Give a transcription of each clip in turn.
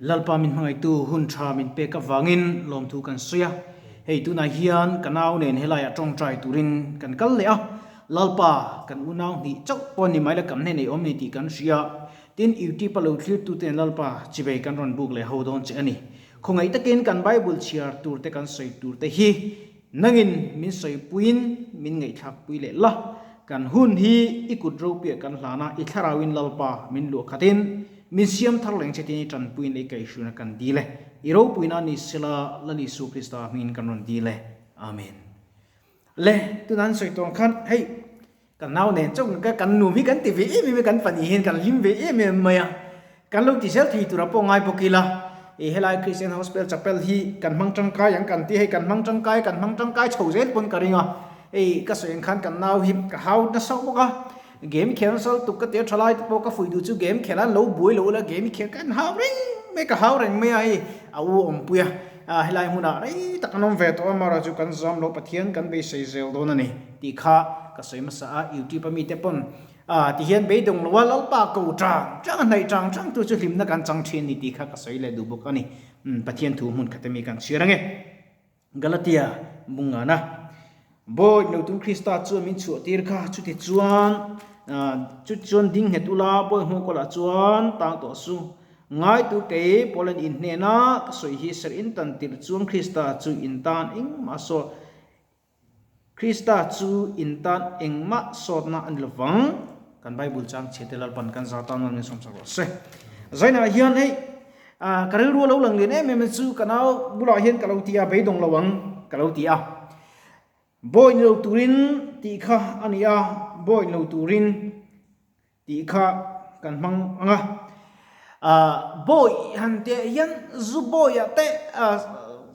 Lalpa min hmangaihtu hun tha min pek avangin lawmthu kan sawi a. Hei tunah hian ka nau nen helaiah tawngtai turin kan kal leh a. Lalpa, kan unau hnih chauh pawh ni mai la kan hnenei awm ni tih kan hria. Tin, YouTube a lo thlirtuten Lalpa chivei kan rawn buk leh ho dawn che a ni. Khawngaih takin kan Bible chhiar turte kan sawi turte hi Nangin min sawipuiin min ngaihthlakpui leh la, kan hun hi i kut ropuiah kan hlan a, i thlarauin Lalpa min luah khatin min siam thar leng che tiin i tanpuiin leh i kaihhruina kan dil e. I ropuina ni sela Lal Isu Krista hmingin kan rawn dil e. Amen. Le, tunah an sawi tawng khan hei kan nau nen chauh ka kan nuam hi kan ti ve em em a, kan pahnih hian kan hlim ve em em mai a, kan lo ti zel thei tura pawh ngai bawk ila, ih helai Christian Hospital Chapel hi kan hmang tangkai ang kan ti hei kan hmang tangkai kan hmang tangkai chho zel pawn ka ring a, hei ka sawi ang khan kan nau hi ka hau nasa bawk a, game khel nasa lutuk ka ti a, thalai te pawh ka fuih duh chu game khel a lo buai lo ila game khel ka hau reng mai ka hau reng mai a hei a u awmpui a, helai hmunah rei tak an awm ve tawh a, amaherawhchu chu kan zam lo Pathian kan beisei zel dawn a ni. Tih kha ka sawi hmasa a, YouTube a mite pawn ah ti hian beidawng lo a, Lalpa ko tang tang a hnaih tang tang tu chu hlimna kan chang thin ni tih kha ka sawi leh duh bawk a ni. Umm Pathian thu hmun khat ami kan chhiar ange. Galatia bungana Bawi lo tum Krista chuan min chhuah tir kha chuti chuan chuti chuan ding nghet ula bawi hmuh kawlah chuan tang tawh su. Ngaitu kei Paul an inhnena ka sawi hi serh in tan tirh chuan Krista chu in tan engmah saw Krista chu in tan engmah sawtna a ni lovang. Kan Bible chang chhiate Lalpan kan za tan min sawmsak rawh se. Zainah hian hei ka rilru a lo lang lian em em chu ka nau bulah hian ka lo ti a, beidawng lo ang ka lo ti a. Bawi ni lo turin tih kha a ni a, bawi ni lo turin tih kha kan hmang ang a. Bawi han tih ah hian zu bawi ah te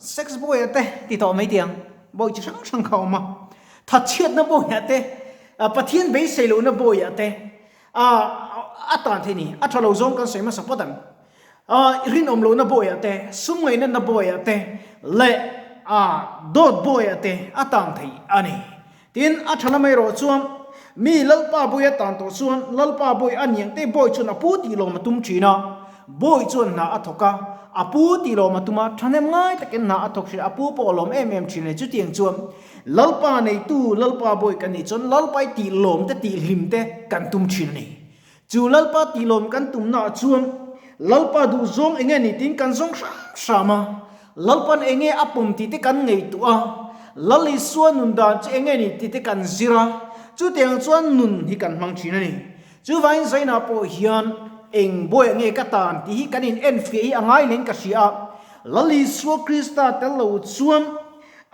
sex bawi ah te ti tawh mai tih ang bawi chi hrang hrang kha a awm a. Thatchhiatna bawi ah te Pathian beisei lohna bawi ah te a tan theih a ni. A tha lo zawng kan sawi hmasa phawt ang. Rinawm lohna bawi ah te sum ngainatna bawi ah te leh dawt bawi ah te a tan theih a ni. Tin, a tha lam erawh chuan, Mi Lalpa bawi a tan tawh chuan, Lalpa bawi a niang te bawi chuan a pu tih lawm a tum thin a. Bawi chuan hna a thawk a, a pu tih lawm a tum a, thahnem ngai takin hna a thawk thin a, a pu pawh a lawm em em thin a ni. Chutiang chuan, Lalpa neitu, Lalpa bawi kan nih chuan Lalpai tih lawm te tih hlim te kan tum thin a ni. Chu Lalpa tih lawm kan tumnaah chuan, Lalpa duhzawng enge ni tiin kan zawng hram hram a, Lalpa'n enge a pawm tih te kan ngaihtuah a, Lal Isua nun dan chu enge ni tih te kan zir a, chutiang chuan nun hi kan hmang thin a ni. Chuvangin Zainah pawh hian eng bawiah nge ka tan tih hi kan in enfiah hi a ngai leng ka hria a, Lal Isua Krista tel lo chuan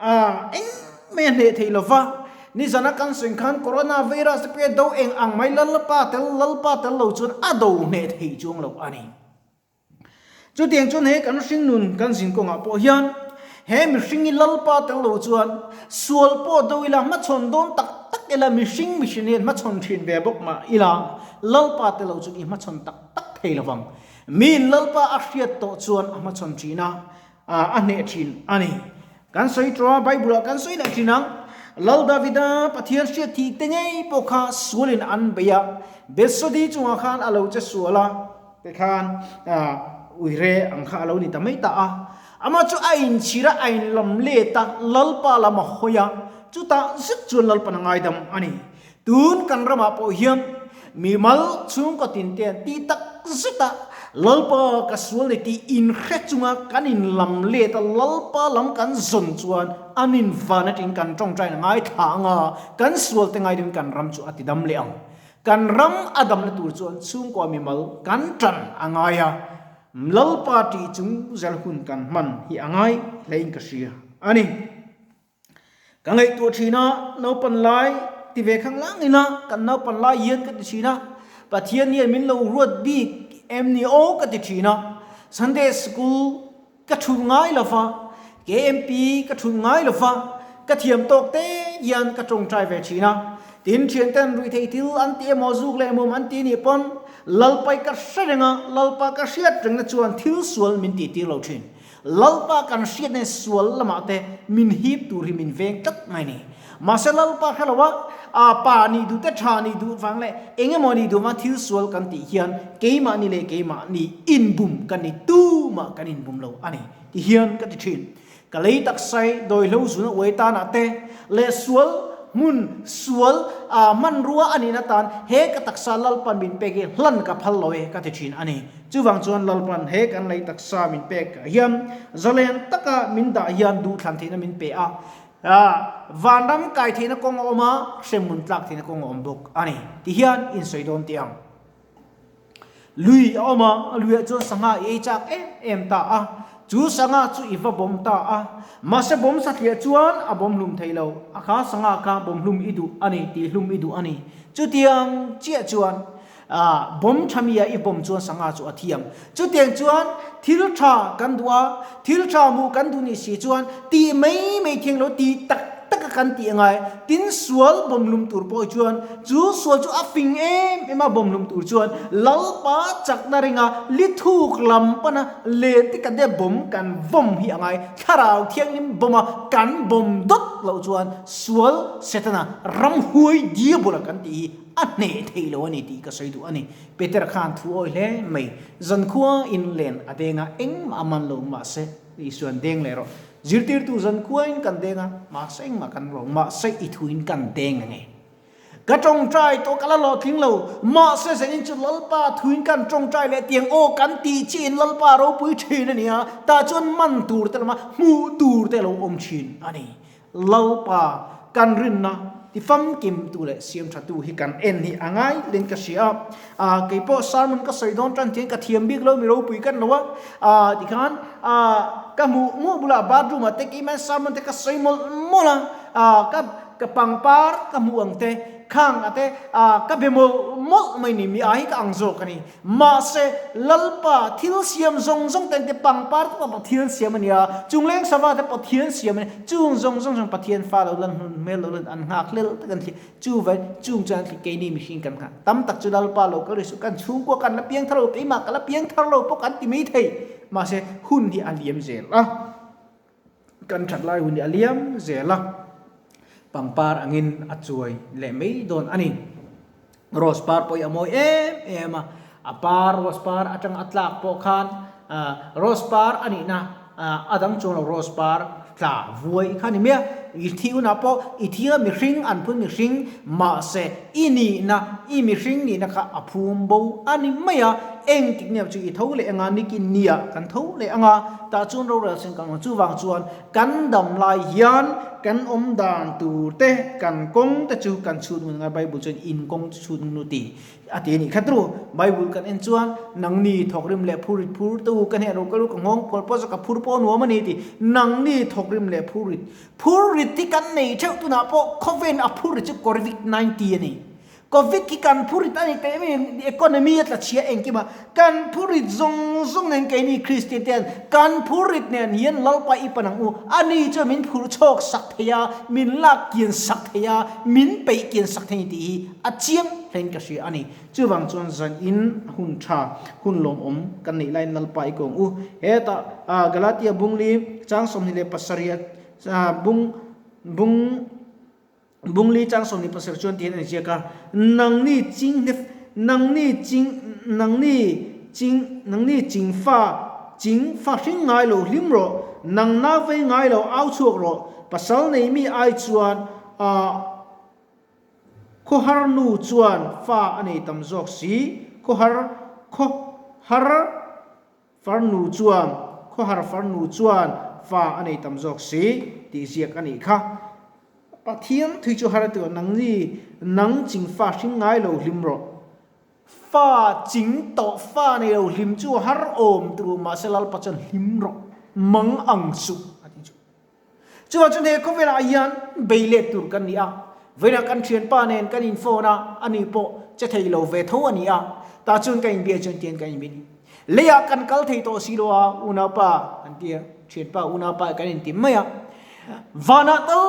A, eng mai a hneh thei lova, nizana kan sawi khan Corona virus te pawh do eng ang mai Lalpa tel Lalpa tel lo chuan a do hneh thei chuang lo a ni. Chutiang chuan he kan hring nun kan zin kawngah pawh hian he mihring hi Lalpa tel lo chuan sual pawh do ila hmachhawn dawn tak tak ila mihring mihring hian hmachhawn thin ve bawk mah ila Lalpa tel lo chuan i hmachhawn tak tak thei lovang. Miin Lalpa a hriat tawh chuan a hmachhawn thin a, a hneh thin a ni. Kan sawi tawh a, Bible ah kan sawi leh thin ang. Lal Davida Pathian hriat thih te ngei pawh kha sualin an bei a, Bethsodi chungah khan a lo che sual a, tikhan uire ang kha a lo ni ta mai ta a. Amah chu a inchhir a, a inlam let a, Lalpa lam a hawi a, chutah zet chuan Lalpan a ngaidam a ni. Tun kan ramah pawh hian mimal chhungkaw tinte an tih tak zet a, Lalpa ka sual ni tih inhre chunga kan inlam let a, Lalpa lam kan zawn chuan an invan aṭangin kan ṭawngṭaiin a ngaithla ang a, kan sual te ngaidawin kan ram chu a tidam leh ang. Kan ram a damna tur chuan chhungkua mimal kan ṭan a ngai a, Lalpa ṭih chung zel hun kan hman hi a ngai hlein ka hria a ni. Ka ngaihtuah thin a, naupan lai ti ve khang lang ila kan naupan lai hian ka ti thin a, Pathian hian min lo ruat bik em ni aw ka ti thin a, Sunday school ka thu ngai lo va, KMP ka thu ngai lo va, ka thiam tawk te hian ka tawngtai ve thin a, tin thianten ruihtheih thil an ti emaw zuk leh mum an ti nih pawn Lalpai ka hre reng a, Lalpa ka hriat rengna chuan thil sual min tih tir lo thin. Lalpa kan hriat nen sual lamah te min hip tur hi min veng tlat mai ni. Mahse Lalpa hre lo a, a pa nih duh te tha nih duh vang leh eng emaw nih duh vang thil sual kan tih hian keimahni leh keimahni inbum kan ni tu Tumah kan inbum lo a ni ti hian ka ti thin. Ka lei taksai dawihlo zuna uai tanah te leh sual hmun sual ah hmanrua a nihna tan he ka taksa Lalpan min pek hi hlan ka phal lo e ka ti thin a ni. Chuvang chuan Lalpan he kan lei taksa min pek ah hian zalen taka min dah hian duhthlan theihna min pe a, vanram kai theihna kawng a awm a, hremhmun tlak theihna kawng a awm bawk a ni ti hian insawi dawn teh ang. Lui a awm a, luiah chuan sangha i ei chak em em ta a, chu sangha chu i va bawm ta a, mahse bawm satliah chuan a bawm hlum thei lo, a kha sangha kha bawm hlum i duh a ni, tih hlum i duh a ni. Chutiang chiah chuan bawm tha mi a i bawm chuan sangha chu a thiam. Chutiang chuan thil tha kan duh a, thil tha hmuh kan duh nih si chuan tih mai mai thiang lo, tih tak tak a kan tih a ngai. Tin, sual bawmhlum tur pawh chuan chu sual chu a fing em em a, bawmhlum tur chuan Lalpa chakna ringa lithuk lam pana len te kan te bawm kan vawm hi a ngai. Thlarau Thianghlim bawma kan bawm dawt loh chuan sual Setana ramhuai diabol a kan tih hi a hneh thei lo a ni tih ka sawi duh a ni. Peter khan thu awi hle mai. Zankhua in len a deng a, engmah a man lo mahse Isuan deng leh rawh. Zirtirtu zankhuain kan deng a, mahse engmah kan lo, mahse i thuin kan deng ang e. Ka tawngtai tawh ka la hlawhtling lo, mahse zanin chu Lalpa thuin kan tawngtai leh tiang aw kan tih chiin Lalpa ropui thin a ni a, tah chuan man tur te lama hmuh tur te lo awm thin a ni. Lalpa kan rinna ti famkim tu leh siam tha tu hi kan en hi a ngai len ka hria a, ah kei pawh sermon ka sawi dawn tan chian ka thiam bik lo mi ropui kan lo a, ah tikhan ah ka hmuh hmuh bulah bathroom ah te keimah sermon te ka sawi mawlh mawlh a, ah ka ka pangpar ka hmuh ang te khang a te ah ka be mawlh mawlh mai ni mi ah hi ka ang zawk a ni. Mahse, Lalpa thil siam zawng zawng te te pangpar te pawh Pathian siam a ni a, chungleng sava te Pathian siam a ni, chung zawng zawng chuan Pathian fa lo lan hun hmel lo lan an nghak hlel tak an thli, chu vai chung chuan an thli keini mihring kan nghak tam tak chu Lalpa lo kal rih suh kan chhungkua kan la piang thar lo keimah ka la piang thar lo pawh kan ti mai thei, mahse hun hi a liam zel a. Kan that lai hun hi a liam zel a, pangpar angin a chuai leh mai dawn a ni. Rose par pawh hi a mawi em em a, a par rose par atanga a tlak pawh khan rose par a nihna a dang chuang lo rose par tla vuai kha a ni mai a. I thi hunah pawh i thi a mihring an phun mihring mahse i nihna i mihring nihna kha a phum bo a ni mai a. Engtik nia chu i tho leh anga nikin nia kan tho leh anga tah chuan rorel sen kan awm chuvang chuan kan dam lai hian kan awm dan tur te kan kawng te chu kan chhut ngun anga Bible chuan in kawng chu chhut ngun u ti a ti a nih kha tru Bible kan en chuan nangni thawkrim leh phurit phur te u ka hneh ro ka lu ka nghawng phual pawh zawk ka phur pawh nuam a ni ti nangni thawkrim leh phurit phurit hi kan nei theuh tunah pawh khawvel a phurit chu Covid 19 a ni. Covid hi kan phurit a ni teh mai, economy a tla chhia engkim a, kan phurit zawng zawng nen keini Kristian te hian kan phurit nen hian Lalpa i pan ang u, ani chuan min phur chhawk sak thei a, min lak kian sak thei a, min peih kian sak thei a ni tih hi a chiang hlein ka hria a ni. Chuvang chuan zan in hun tha, hun lawmawm kan neih laiin Lalpa i kawng u. Hetah Galatia bungli chang 27 bung bung Bungli chang 27 chuan tihian an ziak a, Nangni ching hnef, nangni ching, nangni ching, nangni ching fa, ching fa hring ngai lo hlim rawh, nang nau vei ngai lo au chhuak rawh, pasal nei mi ai chuan ah khawhar nu chuan fa a nei tam zawk si, khawhar, khawhar. Farnu chuan, Khawhar farnu chuan fa a nei tam zawk si, tih ziak a nih kha. Pathian thui chu har a ti lo, nangni nang ching fa hring ngai lo hlim rawh. Fa ching tawh fa nei lo hlim chu har awm tur mahse Lalpa chuan hlim rawh, mang ang suh a ti chu. Chuvang chuan he khawvelah hian bei let tur kan ni a, vawiinah kan thianpa nen kan in phone a, ani pawh che thei lo ve tho a ni a, tah chuan ka inbia chuan tian kan inbia ni. Leiah kan kal thei tawh si lo a, unaupa kan ti a, thianpa unaupa kan inti mai a, vanah tal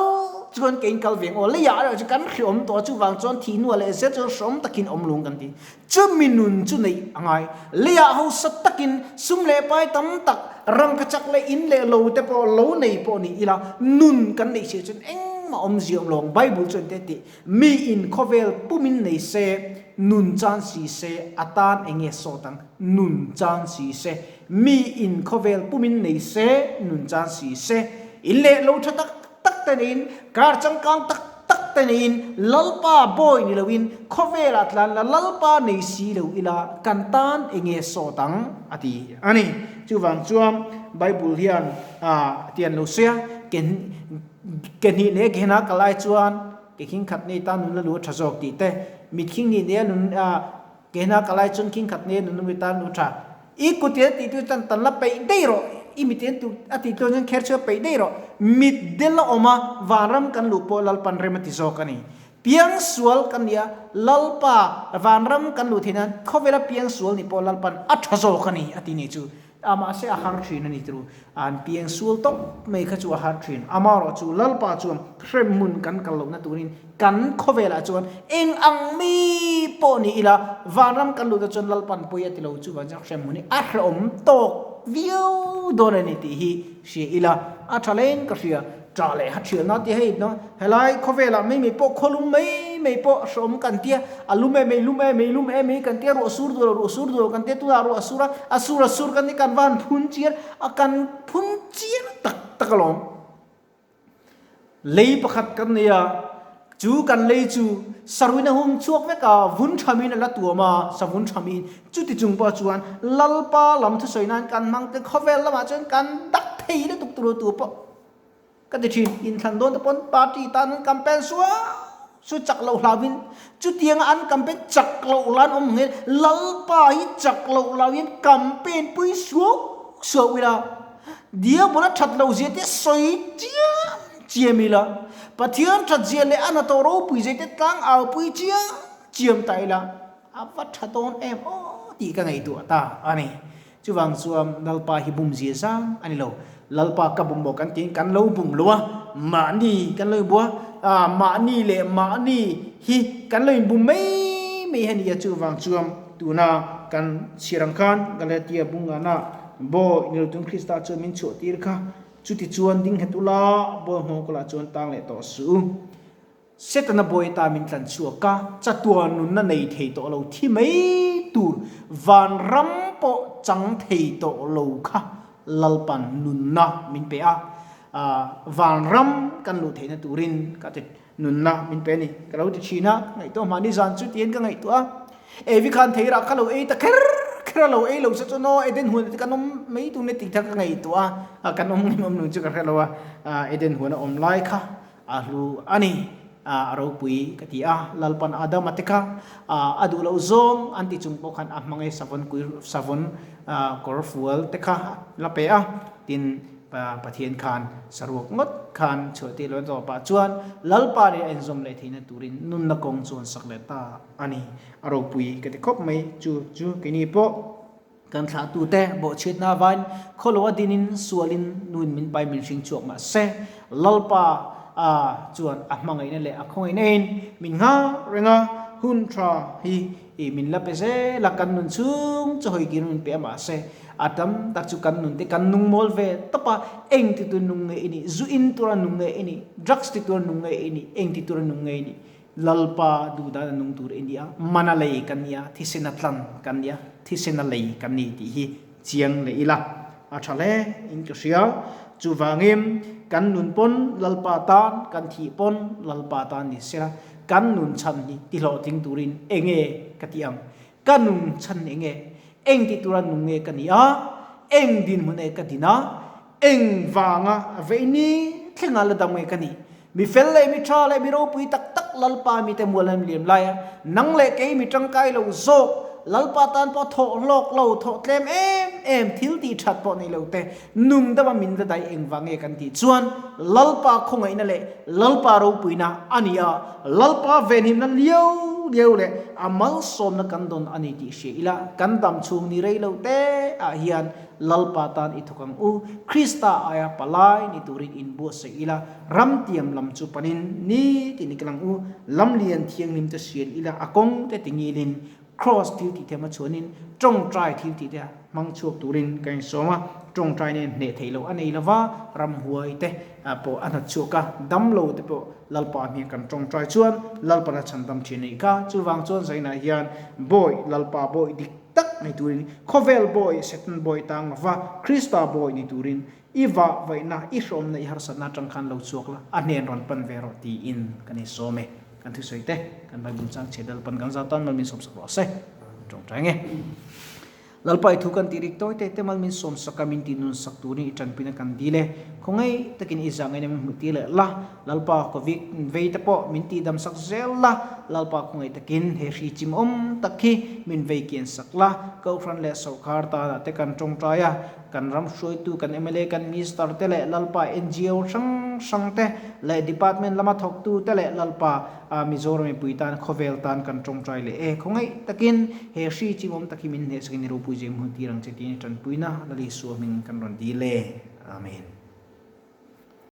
chuan ka inkal ve ang aw, leiah erawh chu kan hreawm tawh a, chuvang chuan thih hnuah leh zet chuan hreawm takin awm lung kan ti. Chumi nun chu neih a ngai. Leiah hausa takin sum leh pai tam tak, rangkachak leh in leh lo te pawh lo nei pawh ni ila, nun kan neih chhiah chuan engmah. mah awmzia awm lo ang. Bible chuan te tih, Mi in khawvel pumin nei se, nun chan si se, a tan eng nge sawt ang? Nun chan si se. Mi in khawvel pumin nei se, nun chan si se. In leh lo tha tak tak te neiin, kar changkang tak tak te neiin, Lalpa bawi ni loin khawvelah tlan la Lalpa nei si lo ila kan tan eng nge sawt ang? a ti a ni. Chuvang chuan Bible hian a ti an lo sawi a, ke ke hnih leh ke hna kal ai chuan ke khing khat nei tan nun la lu a tha zawk tih te, mit khing hnih nei a nun ke hna kal ai chuan khing khat nei a nun la tan lu tha. I kut in a tih tu chuan tan la peih daih rawh, i mit in a tih tu chuan kher chhuah peih daih rawh. Mit del a awm a, vanram kan luh pawh Lalpan rem a ti zawk a ni. Piangsual kan ni a, Lalpa vanram kan luh theih nan khawvela piangsual ni pawh Lalpan a tha zawk a ni a ti ni chu. A mahse a har thin a ni turu. An piangsual tawp mai kha chu a har thin. Amaherawh chu Lalpa chuan hremhmun kan kal lohna turin kan khawvelah chuan eng ang mi pawh ni ila vanram kan luhna chuan Lalpan pawi a ti lo chuvang chuan hremhmun hi a hrehawm tawk viau dawn a ni tih hi hria ila a tha leng ka hria. Ṭah leh ha ṭhialna tih hei no helai khawvelah mai mai pawh khawlum mai mai pawh hrehawm kan tia a lum em ei lum em ei lum em ei kan tia ruah sur duh lo ruah sur duh lo kan tia tunah ruah a sur a a sur a sur kan tia kan van phun chiar a kan phun chiar tak tak alawm. Lei pakhat kan nei a, chu kan lei chu saruin a hung chhuak vek a, vun thamin a la tuam a, savun thamin. Chuti chung pawh chuan Lalpa lam thusawi nan kan hmang te khawvel lamah chuan kan dak thei lutuk tur tu pawh ka ti thin. Inthlan dawn te pawn party tan an campaign suau su chak loh hlauhin chutianga an campaign chak loh lan awm ang hian Lalpa hi chak loh hlauhin campaign pui suau suau ila. Diabol a that lo zia te sawi chiam chiam ila, Pathian that zia leh a hnathawh ropui zia te tlang au pui chiam chiam ta ila, a va tha dawn em aw tih ka ngaihtuah ta a ni. Chuvang chuan Lalpa hi bum zia zang a ni lo. Lalpa ka bum maw kan tiin kan lo bum lo a, mahni kan lo inbu a, mahni leh mahni hi kan lo inbum mai mai a ni a. Chuvang chuan tuna kan chhiar ang khan Galatia bungana Bawi Niltung Krista chuan min chhuah tir kha, chuti chuan ding nghet ula, bawi nghawng kawlah chuan tang leh tawh suh u. Setana bawi ta min tlan chhuak a, chatuan nunna nei thei tawh lo thi mai tur vanram pawh chang thei tawh lo kha Lalpan nunna min pe a, vanram kan luh theihna turin ka ti nunna min pe a ni. Ka lo ti thin a, ngaihtuah hmah nizan chu tiin ka ngaihtuah a. Evi khan thei rah kha lo ei ta kher kher a, lo ei lo se chuan aw Eden huan te kan awm mai tur nia tih kha ka ngaihtuah a, kan awm ngei awm lo chu ka hre lo a, Eden huan a awm lai kha a hlu a ni, a ropui ka ti a, Lalpan Adama te kha a duh loh zawng an ti chung pawh khan a hmang e savun kui savun kawr fual te kha la pe a, tin Pathian khan saruak ngawt khan chhuah tih lo tawpah chuan Lalpa leh a inzawm leh theihna turin nunna kawng chu an sak leh ta. A ni, a ropui ka ti khawp mai. Chu chu keini pawh kan thlahtute bawhchhiatna avain khawlo a dinin sualin nuin min pai min hring chhuak mah se, Lalpa a chuan a hmangaihna leh a khawngaihna in min nghak reng a, hun tha hi i min la pe zel a, kan nun chhung chu hawi kir min pe a mah se, a tam tak chu kan nun te kan nung mawl ve tawp a, eng ti tur nung nge i nih, zu in tura nung nge i nih, drugs ti tura nung nge i nih, eng ti tura nung nge i nih, Lalpa duhdan a nung tur i ni a, mana lei kan ni a, thisena tlan kan ni a, thisena lei kan ni tih hi chiang leh ila a tha hle in ka hria. Chuvangin kan nun pawn Lalpa tan, kan thih pawn Lalpa tan ni sela, kan nun chhan hi ti hlawhtling turin enge ka tih ang? Ka nun chhan enge? Eng ti tura nung nge ka ni a? Eng dinhmun nge ka din a? Eng vanga vei ni thlenga la dam nge ka nih? Mi fel leh mi tha leh mi ropui tak tak Lalpa mite mual an liam lai a, nang leh kei mi tangkai lo zawk, Lalpa tan pawh thawh hlawk lo, thawh tlem em em, thil tih that pawh nei lo te, nung dama min la dai eng vang nge kan tih chuan Lalpa khawngaihna leh Lalpa ropuina a ni a, Lalpa venhimna liau liau leh a malsawmna kan dawn a ni tih hria ila, kan dam chhung ni rei lo te ah hian Lalpa tan i thawk ang u, Krista aia palai ni turin inbuatsaih ila, ramtiam lam chu panin ni tih ni ka lang u, lamlian thianghlim te sian ila, a kawng te tingilin. Kraws thil tih te hmachhuanin tawngtai thil tih te hmang chhuak turin ka insawm a, tawngtai nen hneh theih loh a nei lova, ramhuai te pawh a hnawt chhuak a, damlo te pawh Lalpa hming kan tawngtai chuan Lalpan a chhandam thin a nih kha. Chuvang chuan zainah hian bawi Lalpa bawi dik tak ni turin, khawvel bawi Satan bawi tang lova Krista bawi ni turin i vah vaihna, i hrawmna, i harsatna atang khan lo chhuak la, a hnen rawn pan ve rawh tiin kan insawm e. Kan thusawi te, kan Bible chang chhiat Lalpan kan zau tan mal min sawmsak rawh se. Tawngtai nge. Lalpa i thu kan tih rik tawi te te mal min sawmsak a, min tih nun sak turin i tanpuina kan dil e. Khawngaih takin i zah ngaina min hmuh tir leh la. Lalpa Covid vei te pawh min tih dam sak zel la. Lalpa khawngaih takin he hri chim awm tak hi min vei kian sak la. Kohhran leh sawrkar tanah te kan tawngtai a. Kan ram hruaitu, kan mla, kan Minister te leh Lalpa ngo hrang hrang te leh Department lama thawktu te leh Lalpa Mizoram mipui tan khawvel tan kan tawngtai leh e. Khawngaih takin he hri chimawm tak hi min hnehsakin i ropui zeng hmun tir ang che tiin i tanpuina Lal Isua hming kan rawn dil e. Amen.